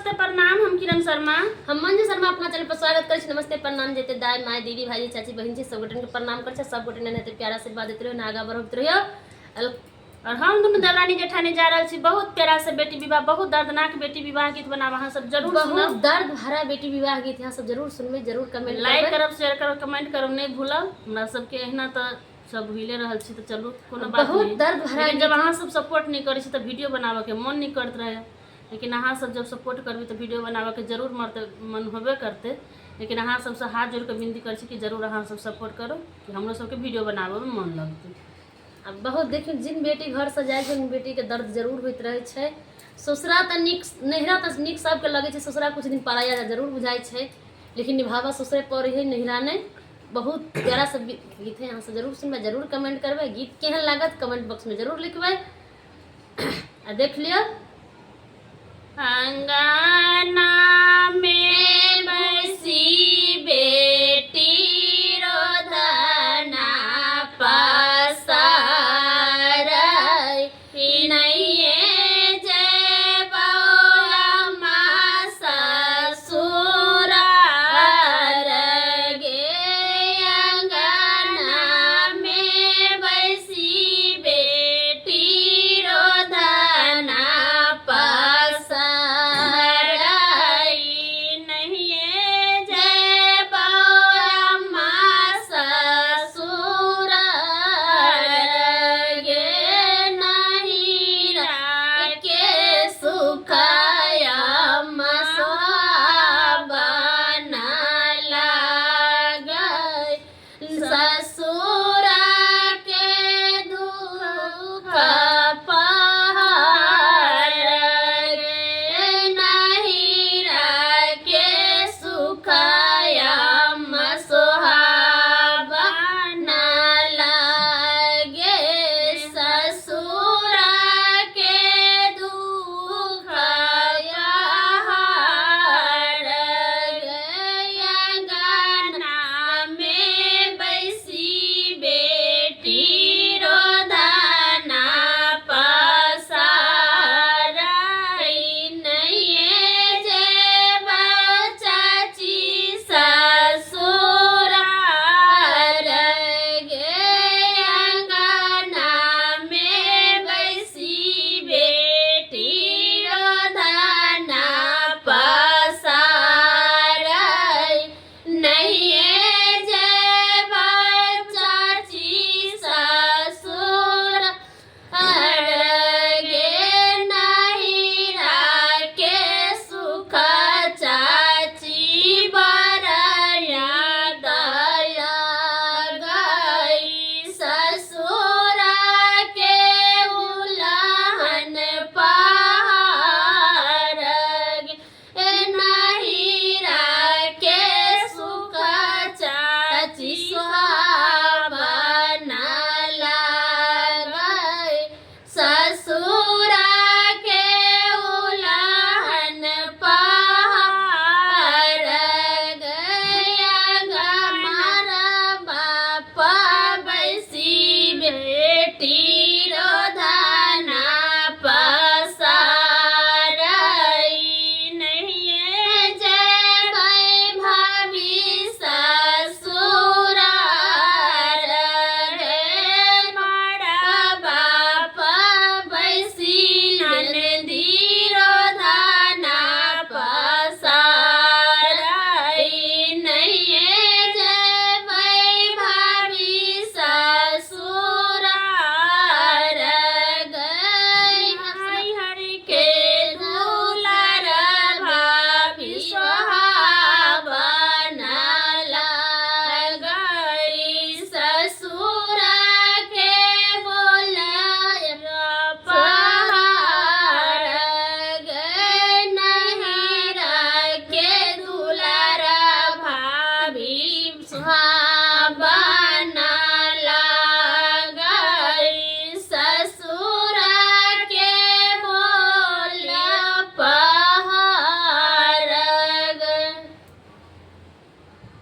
नमस्ते प्रणाम। हम किरण शर्मा, हम मंजू शर्मा अपना चैनल पर स्वागत करै छी। नमस्ते प्रणाम। जते दाय माय दीदी भाईजी चाची बहिन छी, सब गोटन के प्रणाम करै छी। सब गोटन एनाहिते प्यार आशीर्वाद दैत रहियो, आगा बढ़ैत रहियो। और हम दुनू देवरानी जेठानी जा रहल छी बहुत प्यारा से बेटी विवाह, बहुत दर्दनाक बेटी विवाह गीत बनाब। अहाँ सब जरूर बहुत सुनब। दर्द भरा बेटी विवाह गीत अहाँ सब जरूर सुनबै, जरूर कमेंट लाइक करबै, करब, शेयर करब, कमेंट करब नहि भूलब। हमरा सबके एहिना तऽ सब भूले रहल छी, तऽ चलू कोनो बात बहुत नहि। दर्द भरा लेकिन जब अहाँ सब सपोर्ट नहि करै छी तऽ वीडियो बनाबऽके मन नहि करैत रहै। लेकिन अहाँ सब जब सपोर्ट करबै तऽ वीडियो बनाबऽके जरूर मरते मन होबे करतै। लेकिन अहाँ सबसँ हाथ जोड़ि कऽ विनती करै छी कि जरूर अहाँ सब सपोर्ट करू कि हमरो सबके वीडियो बनाबऽमे मन लगतै। आ बहुत देखियौ, जिन बेटी घरसँ जाइ छै उन बेटीके दर्द जरूर होइत रहै छै। ससुरा तऽ नीक, नैहरा तऽ नीक सबके लगै छै। ससुरा किछु दिन पराया जरूर बुझाइ छै, लेकिन निभाबऽ ससुरे पड़ै है, नैहरा नहि। बहुत प्यारा सब गीत है, अहाँ सब जरूर सुनबै, जरूर कमेंट करबै। गीत केहन लागत कमेंट बॉक्समे जरूर लिखबै। आ देख लिअ।